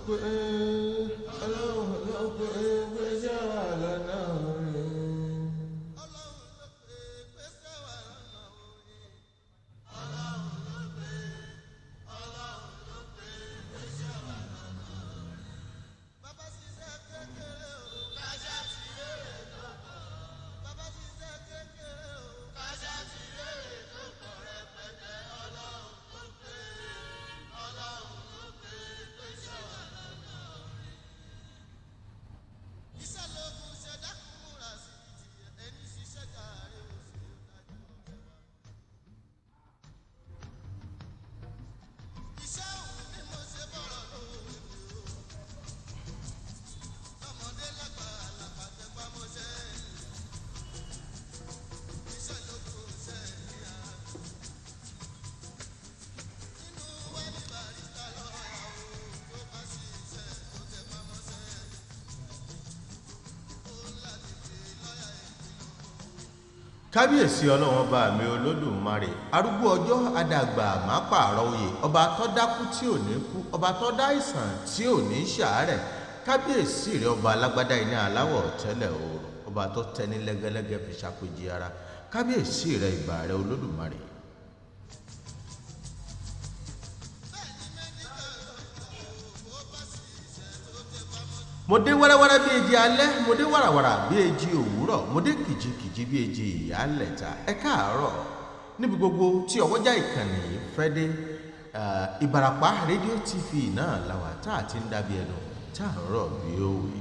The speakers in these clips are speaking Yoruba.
pé, Ọlọ́run ló pé pé ṣé wà lọ́nà orin. Kábíyèsí Ọlọ́run ọba mi Olódùmarè, arúgbó ọjọ́, adàgbà má pààrọ̀ oyè, ọba tó dákú tí ò ní kú, ọba tó dá ìsàn tí ò ní ṣàárẹ̀. Kábíyèsí rẹ, ọba alágbádá iná aláwọ̀ tẹ́lẹ̀ oòrùn, ọba tó tẹni lẹ́gẹ́lẹ́gẹ́ fi ṣàpèjì ara. Kábíyèsí rẹ, ìbà rẹ Olódùmarè. Mo dé wẹ́rẹ́wẹ́rẹ́ bí èjì alẹ́, mo dé wàràwàrà bí èjì òwúrọ̀, mo dé kìjikìji bí èjì ìyálẹ̀ta. Ẹ káàárọ̀ níbi gbogbo tí ọwọ́jà ìkànnì yìí fẹ́ dé. Ìbàràpá Rédíò TV náà làwà tá a ti ń dábìí ẹnu tá a ń rọ̀ bí òwe.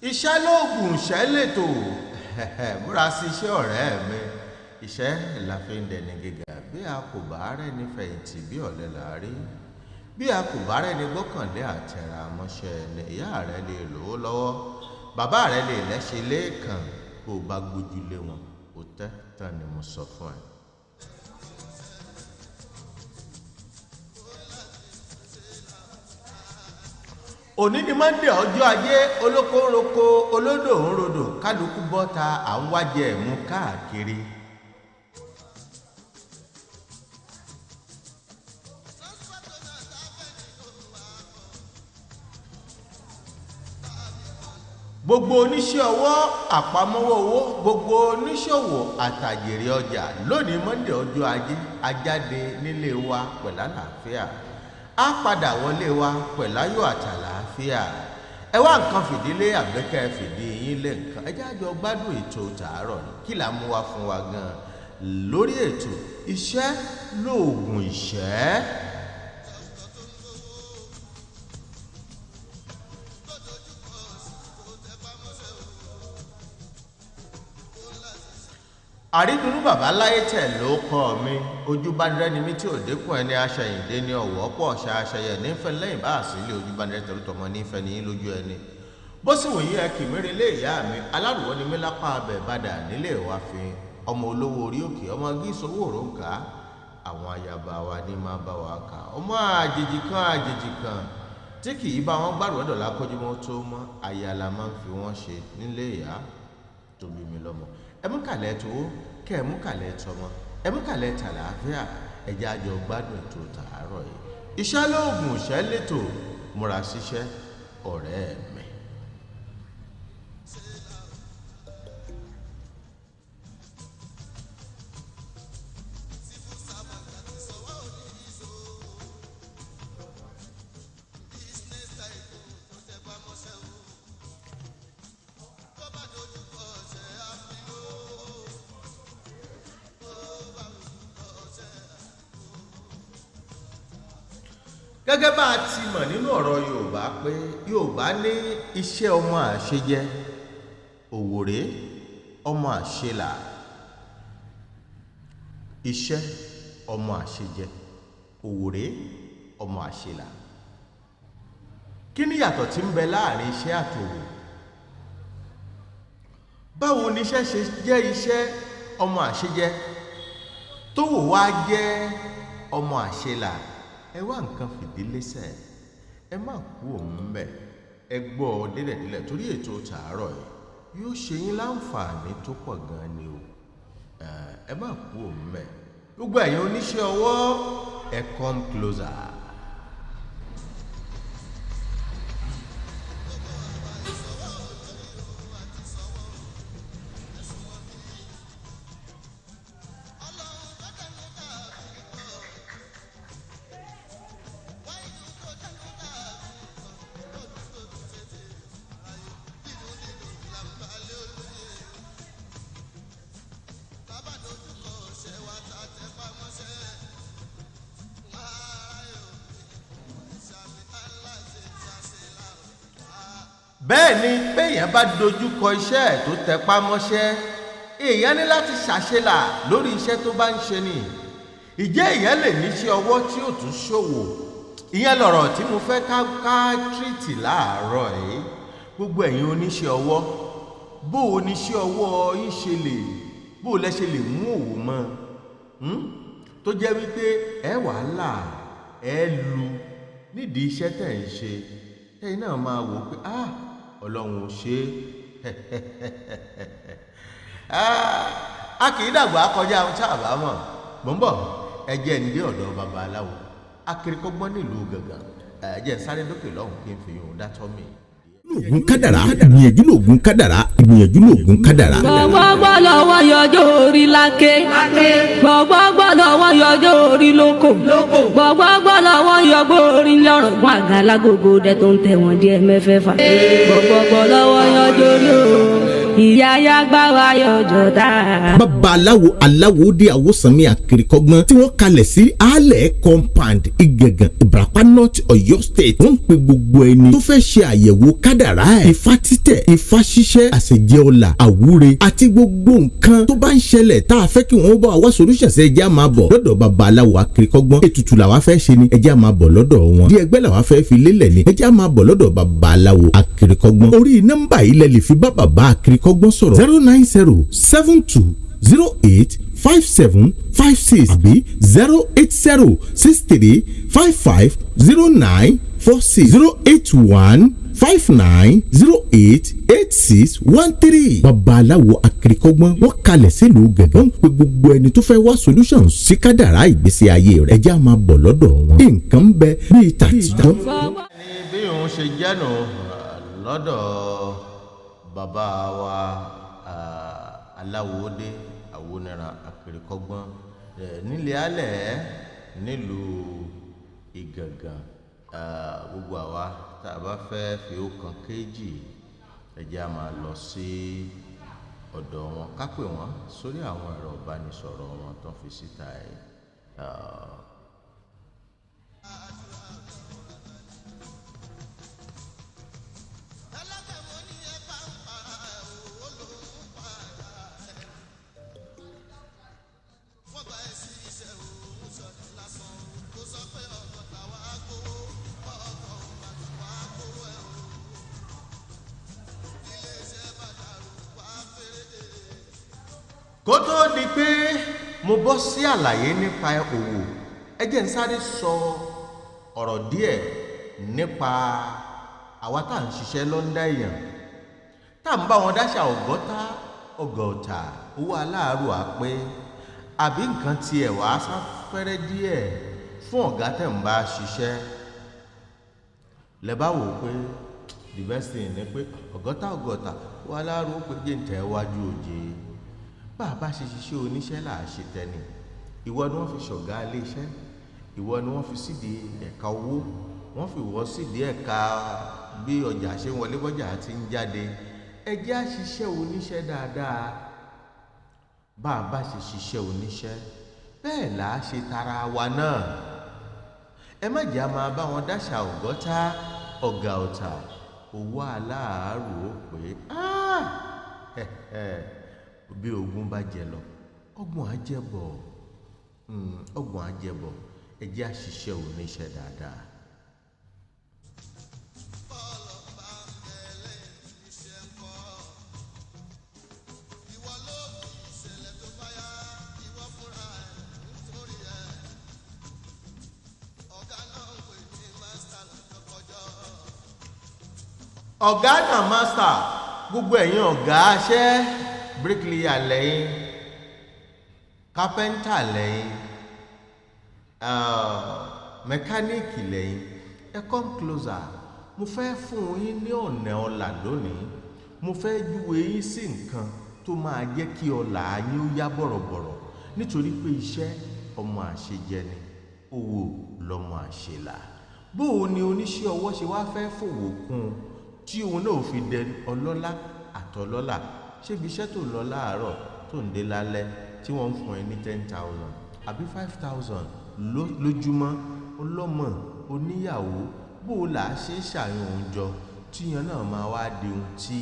Iṣẹ́ lóògùn ìṣẹ́ lètò. Múra sí iṣẹ́ ọ̀rẹ́ mi, iṣẹ́ la fi ń dẹni gíga. Bí a kò bá rẹ́ni fẹ̀yìntì, bí ọ̀lẹ là á rí. Bí a kò bá rẹ́ni gbọ́kànlé, àtẹ̀rà mọ́ṣẹ́ ni. Ìyá rẹ lè lò ó lọ́wọ́, bàbá rẹ lè lẹ́ṣẹ̀ lẹ́ẹ̀kan, bó o bá gbójúlé wọn, ó tẹ́ tán ni mo sọ fún ẹ. Òní ni Monday, ọjọ́ Ajé. Olóko ń roko, olódò ń rodò, kálukú bọ́ta, à ń wájẹ ẹ̀mú káàkiri. Gbogbo oníṣẹ́ ọwọ́, àpamọ́wọ́ owó, gbogbo oníṣòwò àtàjèrè ọjà, lónìí Monday, ọjọ́ Ajé, ajáde nílé wa pẹ̀lú àlàáfíà, á padà wọlé wa pẹ̀láyọ̀ àtàlàáfíà. Ẹ wá nǹkan fìdílé àbẹ́kẹ́ fìdí yín lé nǹkan, ẹ jẹ́ àjọ gbádùn ètò tàárọ̀ ni. Kí là ń mú wa fún wa gan lórí ètò iṣẹ́ lóògùn ìṣẹ́? Àrídùnú bàbá láyé tẹ̀ ló kọ́ mi. Ojúbánirẹ́ ni mí tí ò dékun ẹni, aṣẹ̀yìndé ní ọ̀wọ́ pọ̀ ṣàṣẹyẹ nífẹ̀ẹ́ lẹ́yìn bá àsílẹ̀. Ojúbánirẹ́ tẹ̀rù-tọmọ nífẹ̀ẹ́ ní lójú ẹni. Bó sì wòye ẹ kìmírí lé ìyá mi, alárùwọ́ ni mí lápá abẹ bàdà nílé wa fi ọmọ olówó orí òkè, ọmọ gíṣowó òróǹkà, àwọn ayaba wa ní máa bá wa kà, ọmọ àjèjì kan, àjèjì kan tí kì í bá wọn gbàrú ọ̀dọ̀ lákọ́júmọ́ tó mọ́. Aya la máa ń fi wọ́n ṣe nílé ìyá tó bí mi lọ́mọ. Ẹ mú kàlẹ́ tó kẹ́, ẹ mú kàlẹ́ tọmọ, ẹ mú kàlẹ́ tàlàáfíà. Ẹ jẹ́ àjọ gbádùn ètò tàárọ̀ yìí. Iṣẹ́ lóògùn ìṣẹ́ lẹ́tò. Múra síṣẹ́, ọ̀rẹ́ mi. Gẹ́gẹ́ bá a ti mọ̀ nínú ọ̀rọ̀ Yorùbá pé Yorùbá ní iṣẹ́ ọmọ àṣejẹ, òwòrè ọmọ àṣelà. Iṣẹ́ ọmọ àṣejẹ, òwòrè ọmọ àṣelà. Kí ni ìyàtọ̀ tí ń bẹ láàrin iṣẹ́ àtòwò? Báwo ni iṣẹ́ ṣe jẹ́ iṣẹ́ ọmọ àṣejẹ, tówò wá jẹ́ ọmọ àṣelà? Ẹ wá nǹkan fìdílésẹ̀, ẹ má kú òun bẹ̀, ẹ gbọ́ ọ délẹ̀délẹ̀ torí ètò tàárọ̀ yìí yóò ṣe yín láǹfààní tó pọ̀ gan-an ni o. Ẹ má kú òun bẹ̀. Gbogbo ẹ̀yin oníṣẹ́ ọwọ́, ẹ come closer. Bẹ́ẹ̀ ni péèyàn bá dojú kọ iṣẹ́ ẹ̀ tó tẹpá mọ́ṣẹ́, èèyàn ní láti ṣàṣelà lórí iṣẹ́ tó bá ń ṣe ni. Ìjẹ́ èèyàn lè níṣẹ́ ọwọ́ tí ò tún ṣòwò? Ìyẹn lọ̀rọ̀ tí mo fẹ́ ká tírìtì láàárọ̀ yìí. Gbogbo ẹ̀yin oníṣẹ́ ọwọ́, bó o níṣẹ́ ọwọ́ yín ṣe lè, bó o lẹ ṣe lè mú òwò mọ́, tó jẹ́ wípé ẹ wàhálà ẹ lu nídìí iṣẹ́ tẹ̀ ń ṣe, tẹ́yìn náà máa wò ó pé ah, Ọlọ́run ò ṣe é. A kì í dàgbà kọjá ohun tí a bá mọ̀. Mò ń bọ̀, ẹ jẹ́ ń dé ọ̀dọ̀ babaláwo akérèkọ́gbọ́n nílùú Gàngàn. Ẹ jẹ́ ń sáré dókè lọ́hùn kí n fi yòó dátọ́ mi. Lóògùn kádàrá, ìgbìyànjú lóògùn kádàrá, ìgbìyànjú lóògùn kádàrá. Gbọ̀gbọ́gbọ́ lọ́wọ́ yọjọ́ orí láké. Gbọ̀gbọ́gbọ́ lọ́wọ́ yọjọ́ orí lóko. Gbọ̀gbọ́gbọ́ lọ́wọ́ yọgbó orí lọ́rùn. Wọn àgàlagogo dẹ tó ń tẹ̀ wọ́n díẹ̀ mẹ́fẹ̀ẹ̀fà. Gbọ̀gbọ́gbọ́ lọ́wọ́ yọjọ́ orí o. Ìyá ya gbá wa yọjọ́ tá. Babaláwo aláwòdì àwòsànmi àkìrìkọ́gbọ́n tí wọ́n kalẹ̀ sí alẹ́ compound Ìgàngàn, Ìbàràpá North, Ọ̀yọ́ State. Wọ́n ń pe gbogbo ẹni tó fẹ́ ṣe àyẹ̀wò kádàrá ẹ̀, ifá títẹ̀, ifá ṣíṣẹ́, àṣejẹ ọlà, àwúre àti gbogbo nǹkan tó bá ń ṣẹlẹ̀ tá a fẹ́ kí wọ́n bá wa solution sí. Ẹjẹ́ á máa bọ̀ lọ́dọ̀ babaláwo àkìrìkọ́gbọ́n. Ètùtù làwa fẹ́ ṣe ni, ẹjẹ́ á máa bọ̀ lọ́dọ̀ wọn. Bí ẹgbẹ́ làwa fẹ́ fi lélẹ̀ ni, ẹjẹ́ á máa bọ̀ lọ́dọ̀ babaláwo àkìrìkọ́gbọ́n. Orí nọ́mbà yìí lẹ lè fi bá bàbá àkìrìkọ́gbọ́n sọ̀rọ̀: 09072085756 àbí 08063550946, 08159088613. Babaláwo akirikọ́gbọ́n, wọ́n kalẹ̀ sílùú Gàngán. Wọ́n ń pe gbogbo ẹni tó fẹ́ wá solution sí kádàrá ìgbésí ayé rẹ̀. Ẹjẹ́ á máa bọ̀ lọ́dọ̀ wọn. Nǹkan ń bẹ bíi tàtijọ́. Ní bí òun ṣe jẹ́nu lọ́dọ̀ bàbá wa aláwòdé àwọnìràn akèrèkọ́gbọ́n nílé alẹ́ nílùú Ìgàngàn. Gbogbo àwa tá a bá fẹ́ fi ọ̀kan kéjì, ẹ jẹ́ á máa lọ sí ọ̀dọ̀ wọn, ká pè wọ́n sórí àwọn ẹ̀rọ ìbánisọ̀rọ̀ wọn tó fi síta ẹ̀. Kó tó di pé mo bọ́ sí àlàyé nípa òwò, ẹ jẹ́ n sáré sọ ọ̀rọ̀ díẹ̀ nípa àwa tá à ń ṣiṣẹ́ lọ́ndà èèyàn, tá à ń bá wọn dáṣà ọgọ́ta ọgọ́ta owó aláàárọ̀ àpé àbí nǹkan tiẹ̀ wá sáfẹ́rẹ́ díẹ̀ fún ọ̀gá tẹ̀ ń bá ṣiṣẹ́. Lẹ bá wò ó pé the best thing ni pé ọgọ́ta ọgọ́ta owó aláàárọ̀ pé jẹ́ ń tẹ̀ wájú òjé. Bá a bá ṣe ṣiṣẹ́ oníṣẹ́ là á ṣe tẹ́ni. Ìwọ ni wọ́n fi ṣọ̀gá ilé iṣẹ́, ìwọ ni wọ́n fi sídìí ẹ̀ka owó, wọ́n fi wọ́ sídìí ẹ̀ka bí ọjà ṣe ń wọlé bọ́jà ti ń jáde. Ẹ jẹ́ á ṣiṣẹ́ oníṣẹ́ dáadáa. Bá a bá ṣe ṣiṣẹ́ oníṣẹ́ bẹ́ẹ̀ là á ṣe tara wa náà. Ẹ má jẹ́ á máa bá wọn dáṣà ọgọ́ta ọ̀gá ọ̀tà owó aláàárò ó pé bí ogun bá jẹ lọ, ọgbọ̀n á jẹ bọ̀, ọgbọ̀n á jẹ bọ̀. Ẹ jẹ́ á ṣiṣẹ́ oníṣẹ́ dáadáa. Ọ̀gá náà master, gbogbo ẹ̀yin ọ̀gá aṣẹ́, bricklayer lẹ́yìn, carpenter lẹ́yìn, mẹkáníìkì lẹ́yìn, ẹ come closer. Mo fẹ́ fún yín ní ọ̀nà ọ̀la lónìí. Mo fẹ́ júwe yín sí nǹkan tó máa jẹ́ kí ọ̀la yín ó yá bọ̀rọ̀bọ̀rọ̀, nítorí pé iṣẹ́ ọmọ àṣejẹ ni, owó lọmọ àṣelà. Bó o ní oníṣẹ́ ọwọ́ ṣe wá fẹ́ fòwò kún un tí òun náà fi dẹ ọlọ́lá àtọlọ́lá? Ṣébi iṣẹ́ tó lọ láàárọ̀ tó ń dé lálẹ́ tí wọ́n ń fún ẹ ní 10,000 àbí 5,000 lójúmọ́, ọlọ́mọ oníyàwó, bó o là á ṣe ṣàyàn òun jọ tíyan náà máa wá di ohun tí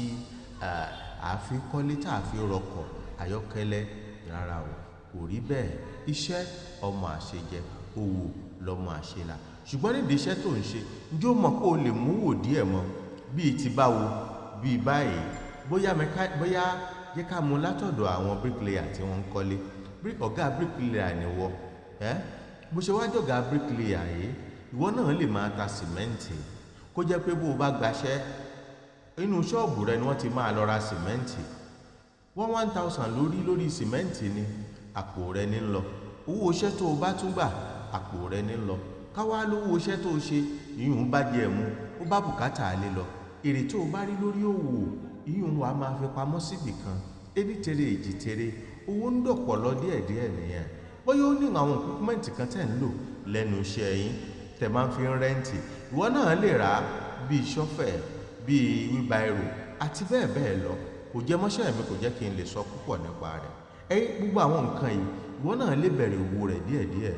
àfi kọ́lé tá a fi rọkọ̀ ayọ́kẹ́lẹ́? Rárá o, kò rí bẹ́ẹ̀. Iṣẹ́ ọmọ àṣejẹ, owó lọmọ àṣelà. Ṣùgbọ́n nídìí iṣẹ́ tó ń ṣe, njó mọ̀ pé o lè mú wò díẹ̀ mọ́ bíi ti báwo, bíi báyìí? Bóyá bóyá jẹ́ ká mú látọ̀dọ̀ àwọn bricklayer tí wọ́n ń kọ́lé. Ọ̀gá bricklayer ni wọ́ ẹ́. Bó ṣe wá jọ̀gá bricklayer yìí, ìwọ náà lè máa ta sìmẹ́ǹtì, kó jẹ́ pé bó o bá gbaṣẹ́, inú ṣọ́ọ̀bù rẹ ni wọ́n ti máa lọ ra sìmẹ́ǹtì. 1,000 lórí sìmẹ́ǹtì ni, àpò rẹ ní lọ. Owó iṣẹ́ tó o bá tún gbà, àpò rẹ ní lọ. Káwá lówó iṣẹ́ tó o ṣe, ìyún bá jẹ ẹ̀mú, ó bá bùkátà lé lọ. Èrè tó o bá rí lórí òwò, ìyún wa máa fi pamọ́ síbì kan. Ení tere èjì tere, owó ń dọ̀pọ̀ lọ díẹ̀díẹ̀ nìyẹn. Bóyá ó ní àwọn equipment kan tẹ̀ ń lò lẹ́nu iṣẹ́ yín tẹ̀ máa ń fi rẹ́ǹtì, ìwọ náà lè rà á, bíi ṣọ́fẹ̀, bíi wheelbarrow àti bẹ́ẹ̀ bẹ́ẹ̀ lọ. Kò jẹ́ mọ́ṣẹ́ mi, kò jẹ́ kí n lè sọ púpọ̀ nípa rẹ̀. Ẹ̀yin, gbogbo àwọn nǹkan yìí, ìwọ náà lè bẹ̀rẹ̀ òwò rẹ̀ díẹ̀díẹ̀.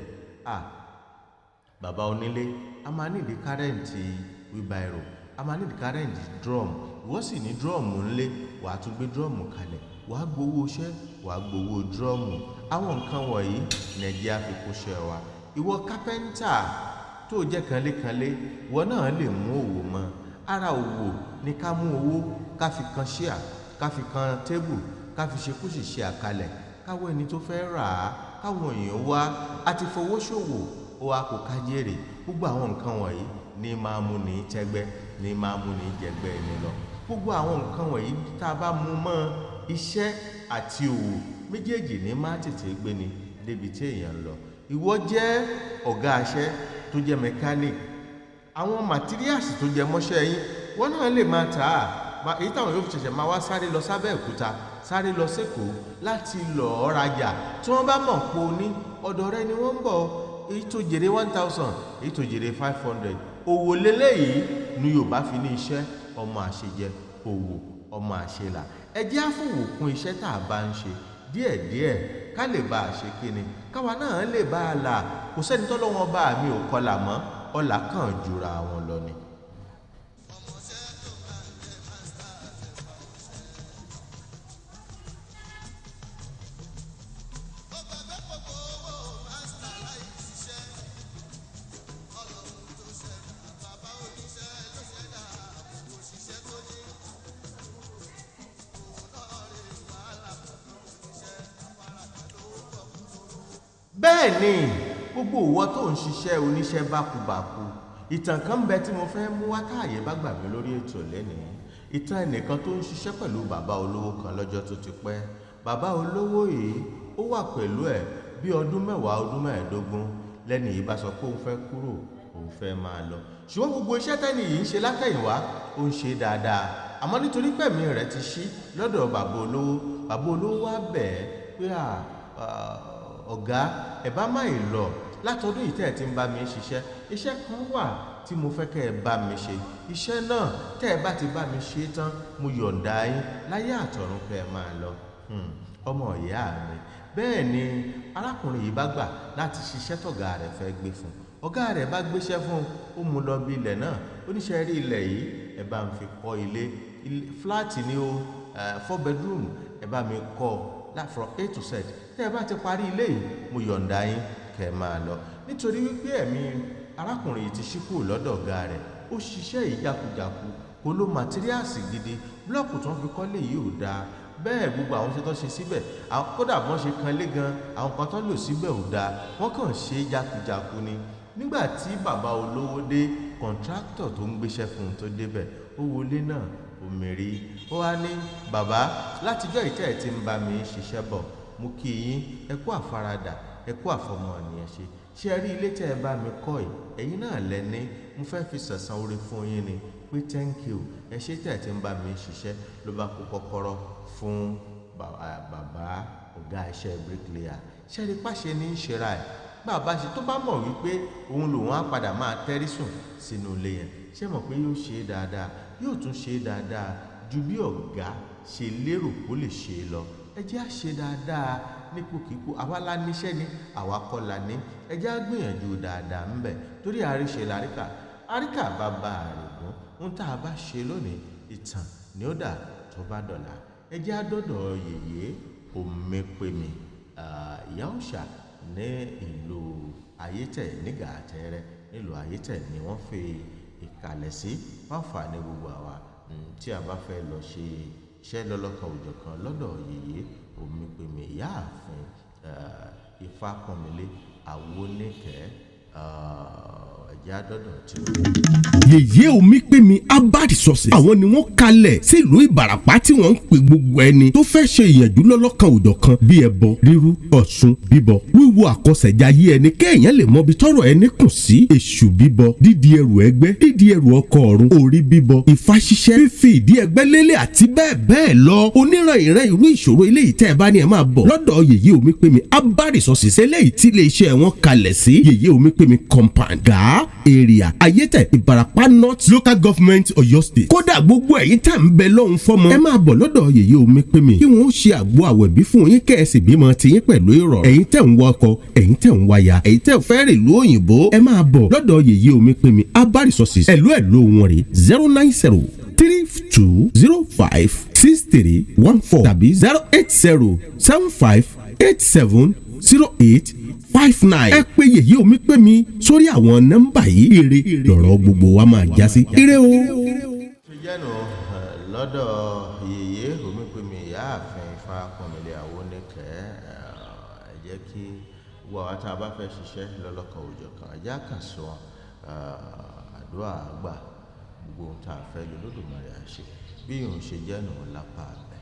Bàbá onílé, a máa nídìí ká rent wheelbarrow, a máa nídìí ká rent drum. Ìwọ sì ní drum ńlé, wàá tún gbé drum kalẹ̀, wàá gbowó iṣẹ́, wàá gbowó drum. Àwọn nǹkan wọ̀nyí Nàìjíríà fi kó ṣe wa. Ìwọ kápẹ́ńtà tó jẹ́ kanlékanlé, ìwọ náà lè mú òwò mọ́. Ara òwò ni ká mú owó, ká fi kan ṣíà, ká fi kan tébù, ká fi ṣe kó sì ṣe àkàlẹ̀, káwọ́ ẹni tó fẹ́ rà á, káwọn èèyàn wá a ti fowó ṣòwò, ó wá kó ká jèrè. Gbogbo àwọn nǹkan wọ̀nyí ní máa mú ní tẹ́gbẹ́, ní máa mú ní jẹgbẹ́ ẹni lọ. Gbogbo àwọn nǹkan wọ̀nyí tá a bá mú mọ́ iṣẹ́ àti òwò méjèèjì ní má tètè gbé ni débi tí èèyàn ń lọ. Ìwọ jẹ́ ọ̀gá aṣẹ́ tó jẹ́ mechanic, àwọn materials tó jẹ mọ́ṣẹ́ yín, wọ́n náà lè máa tà á, èyí táwọn yóò fi ṣẹ̀ṣẹ̀ máa wá sáré lọ sábẹ́ Òkúta, sáré lọ sẹ́kọ̀ọ́ láti lọ́ọ́ rajà. Tí wọ́n bá mọ̀ pé o ní ọ̀dọ̀ rẹ ni wọ́n ń bọ̀. Èyí tó jèrè 1,000, èyí tó jèrè 500, òwò lélẹ́yìí ni Yorùbá fi ní iṣẹ́ ọmọ àṣejẹ, òwò ọmọ àṣelà. Ẹ jẹ́ á fòwò kún iṣẹ́ tá a bá ń ṣe díẹ̀díẹ̀, ká lè bá a ṣe kíni, káwa náà lè bá a là. Kò sẹ́ni tọ́lọ́wọ́n bá mi ò kọlà mọ́, ọlà kàn jura wọn lọ ni. Bẹ́ẹ̀ ni gbogbo ìwọ tó ń ṣiṣẹ́ oníṣẹ́ bákubàku, ìtàn kan bẹ tí mo fẹ́ mú wá káàyè bá gbà mí lórí ètò lẹ́nìí. Ìtàn ẹnìkan tó ń ṣiṣẹ́ pẹ̀lú bàbá olówó kan lọ́jọ́ tó ti pẹ́. Bàbá olówó yìí ó wà pẹ̀lú ẹ̀ bí ọdún 10, ọdún 15. Lẹ́nu yìí bá sọ pé òun fẹ́ kúrò, òun fẹ́ máa lọ. Ṣùgbọ́n gbogbo iṣẹ́ tẹ́ni yìí ń ṣe látẹ̀yìnwá, ó ń ṣe dáadáa. Àmọ́ nítorí pẹ̀mí rẹ̀ ti ṣí lọ́dọ̀ bàbá olówó, bàbá olówó wá bẹ̀ ẹ́ pé ọ̀gá, ẹ bá má ì lọ. Látọdún yìí tẹ́ ẹ ti ń bá mi ṣiṣẹ́, iṣẹ́ kan wà tí mo fẹ́ kẹ́ ẹ bá mi ṣe. Iṣẹ́ náà, tẹ́ ẹ bá ti bá mi ṣe tán, mo yọ̀ǹda yín láyé àtọ̀run kẹ́ ẹ máa lọ. Ọmọ ìyá mi. Bẹ́ẹ̀ ni arákùnrin yìí bá gbà láti ṣiṣẹ́ tọ̀gá rẹ̀ fẹ́ gbé fún un. Ọ̀gá rẹ̀ bá gbéṣẹ́ fún un, ó mú lọ bí ilẹ̀ náà. Oníṣẹ́ rí ilẹ̀ yìí, ẹ bá ń fi kọ́ ilé, fúláàtì ni o, 4 bedroom, ẹ bá mi kọ́ from A to Z. Tẹ́ ẹ bá ti parí ilé yìí, mo yọ̀ǹda yín kẹ́ ẹ máa lọ. Nítorí wípé ẹ̀mí arákùnrin yìí ti ṣí kúrò lọ́dọ̀ ọ̀gá rẹ̀, ó ṣiṣẹ́ yìí jákujàku, kò lo màtíríàsì gidi, búlọ́ọ̀kù tó ń fi kọ́lé yìí ò dáa. Bẹ́ẹ̀ gbogbo àwọn iṣẹ́ tó ṣe síbẹ̀, kódà bọ́n ṣe kan lé gan, àwọn kan tó lò síbẹ̀ ò dáa, wọ́n kàn ṣe jákujàku ni. Nígbà tí bàbá olówó dé, kọ̀ǹtráktọ̀ tó ń gbéṣẹ́ fún un tó débẹ̀, Ó wọlé náà, ó mèrí, ó wá ní, bàbá, látijọ́ ìtẹ́ ẹ̀ ti ń bá mi ṣiṣẹ́ bọ̀, mo kí yín, ẹ kú àfaradà, ẹ kú àfọmọnìyàn ṣe. Ṣé ẹ rí ilé tẹ́ ẹ bá mi kọ́ yìí, ẹ̀yin náà lẹ́ni mo fẹ́ fi sẹ̀san oore fún yín ni, pé thank you, ẹ ṣé tẹ́ ẹ ti ń bá mi ṣiṣẹ́. Ló bá kó kọ́kọ́rọ́ fún bàbá ọ̀gá iṣẹ́ bricklayer. Ṣé ẹ rí pàṣẹ ní í ṣera ẹ̀? Bàbá ṣe tó bá mọ̀ wípé òun lòun á padà máa tẹ́rí sùn sínú ilé yẹn, ṣé mọ̀ pé yóò ṣe é dáadáa, yóò tún ṣe é dáadáa ju bí ọ̀gá ṣe lérò kó lè ṣe é lọ. Ẹ jẹ́ á ṣe dáadáa nípòkípò, àwa la níṣẹ́ ni, àwa kọ́ la ní. Ẹ jẹ́ á gbìyànjú dáadáa ńbẹ̀, torí àríṣe làríkà, àríkà bàbá àrègún. Ohun tá a bá ṣe lónìí, ìtàn ni ó dà tó bá dọ̀la. Ẹ jẹ́ á dọ́dọ̀ yèyé Omepemi, ìyá òòṣà ní ìlú Ayétẹ̀, nígà àtẹrẹ nílùú Ayétẹ̀ ni wọ́n fi ìkàlẹ̀ sí. Fáfàní gbogbo àwa tí a bá fẹ́ lọ ṣe iṣẹ́ lọ́lọ́kan òjọ̀kan lọ́dọ̀ yèyé Omepemi, ìyá ààfin Ifápọ́nmilé Àwọnìkẹ́, ẹ̀jẹ̀ àdọ́dọ̀ tí ó. Yèyé Omipemi Herbal Resources, àwọn ni wọ́n kalẹ̀ sílùú Ìbàràpá tí wọ́n ń pe gbogbo ẹni tó fẹ́ ṣe ìyànjú lọ́lọ́kan òjọ̀kan bí ẹbọ rírú, ọ̀ṣun bíbọ, wíwo àkọsẹ̀jayé ẹni kéèyàn lè mọbi tọ́rọ̀ ẹni kùn sí, èṣù bíbọ, dídi ẹrù ẹgbẹ́, dídi ẹrù ọkọ ọ̀run, orí bíbọ, ifá ṣíṣẹ́, fífi ìdí ẹgbẹ́ lélẹ̀ àti bẹ́ẹ̀ bẹ́ẹ̀ lọ. Oníran ìran irú ìṣòro eléyìí tẹ́ ẹ bá ní, ẹ máa bọ̀ lọ́dọ̀ Yèyé Omipemi Herbal Resources, eléyìí tí iléeṣẹ́ wọn kalẹ̀ sí Yèyé Omipemi Compound, Gaa Area, Ayétẹ̀, Ìbàràpá North Local Government, Ọ̀yọ́ State. Kódà gbogbo ẹ̀yin tá ń bẹ lọ́hùn fọ́mọ, ẹ máa bọ̀ lọ́dọ̀ Yèyé Omipemi kí wọ́n ṣe àgbo àwẹ̀bí fún yín, kẹ́ ẹ sì bímọ tiyín pẹ̀lú ìrọ̀rùn. Ẹ̀yin tẹ̀ ń wọkọ̀, ẹ̀yin tẹ̀ ń wáyà, ẹ̀yin tẹ̀ ń fẹ́ rìn ìlú òyìnbó, ẹ máa bọ̀ lọ́dọ̀ Yèyé Omipemi Herbal Resources. Ẹ̀lú ẹ̀lú wọn rè: 09032056314 tàbí 08075870859. Ẹ pé Yèyé Omipemi sórí àwọn nọ́mbà yìí. Ire lọ̀rọ̀ gbogbo wa máa já sí. Ire o. Ṣe jẹ́nu lọ́dọ̀ Yèyé Omipemi, ìyá ààfin Ifápọ́nmilé Àwọnìkẹ́. Ẹ jẹ́ kí gbogbo àwa tá a bá fẹ́ ṣiṣẹ́ lọ́lọ́kan òjọ̀kan, ẹ jẹ́ á kàn sí wọn. Àdúrà àgbà, gbogbo ohun tá a fẹ́ lọ Olódùmarè á ṣe. Bí òun ṣe jẹ́nu lápá abẹ́.